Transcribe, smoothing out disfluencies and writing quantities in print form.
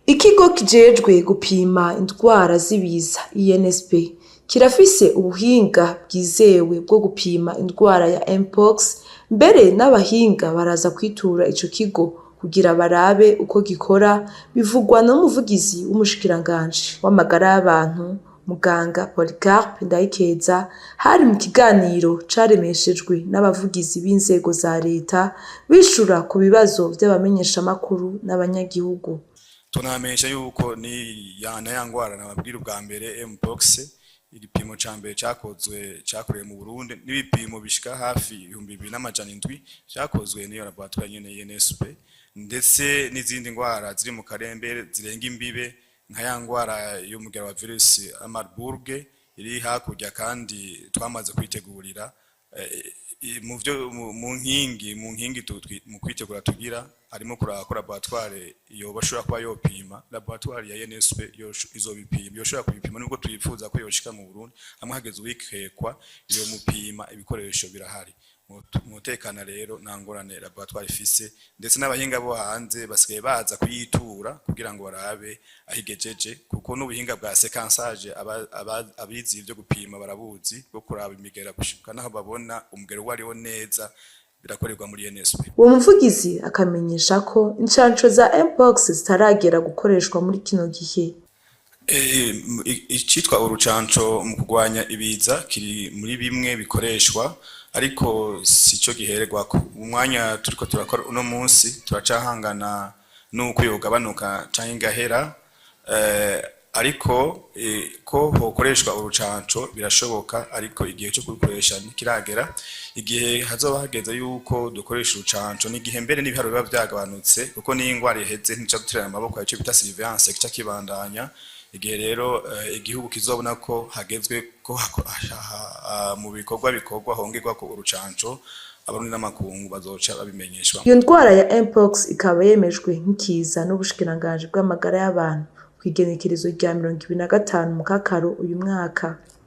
Ikigo kijejwe gupima indwara z'ibiza INSP kirafise ubuhinga bwizewe bwo gupima indwara ya Mpox, mbere n'abahinga baraza kwitura ico kigo kugira barabe uko gikora, bivugwa n'umuvugizi w'umushikiranganji w'amagara y'abantu, muganga Polycarpe Ndayikeza. Hari mu kiganiro caremeshejwe n'abavugizi b'inzego za leta, bishura ku bibazo vy'abamenyeshamakuru n'abanyagihugu. Tunamenyesha yuko ni yana ya ngwara nababwira ubwa mbere, Mpox, igipimo ca mbere cakozwe cakorewe mu Burundi, n'ibipimo bishika hafi 2700 vyakozwe n'iyo laboratoire nyene INSP, ndetse n'izindi ngwara ziri mu karembe zirenga imbibe, nka ya ngwara y'umugera wa virus Marburg iri hakurya, kandi twamaze kwitegurira mu vyo mu nkingi mu kwitegura tugira harimo kuraba ko laboratoire yoba ashobora kuba yopima. Laboratoire ya INSP izobipima, yoshobora kubipima, nubwo tuyifuza ko yoshika mu Burundi hamwe hageze uwikekwa iyo mupima, ibikoresho birahari. Mutekana rero, nta ngorane laboratoire ifise, ndetse n'abahinga bo hanze basigaye baza kuyitura kugira ngo barabe aho igejeje, kuko n'ubuhinga bwa séquençage abizi ivyo gupima barabuzi, bwo kuraba imigera gushika naho babona umugero uwo ariwo neza, birakorerwa muri INSP. Uwo muvugizi akamenyesha ko incanco za Mpox zitaragera gukoreshwa muri kino gihe. Icitwa urucanco mu kurwanya ibiza kiri muri bimwe bikoreshwa, ariko sico gihererwako. Umwanya turiko turakora uno munsi turacahangana nuko yogabanuka canke igahera, ariko ko hokoreshwa urucanco birashoboka, ariko igihe cyo kurukoresha ntikiragera. Igihe hazoba hageze yuko dukoresha urucanco n'igihe mbere n'ibiharuro biba vyagabanutse, kuko niyo ingwara iheze ntica duterana amaboko, ico bita surveillance kica kibandanya. Igihe rero igihugu kizobona ko hagezwe ko mu bikorwa bikorwa hongerwa ko urucanco, Abarundi n'amakungu bazoca babimenyeshwa. Iyo ndwara ya Mpox ikaba yemejwe nk'ikiza n'ubushikiranganji bw'amagara y'abantu kw'igenekerezo rya 25 Mukakaro uyu mwaka.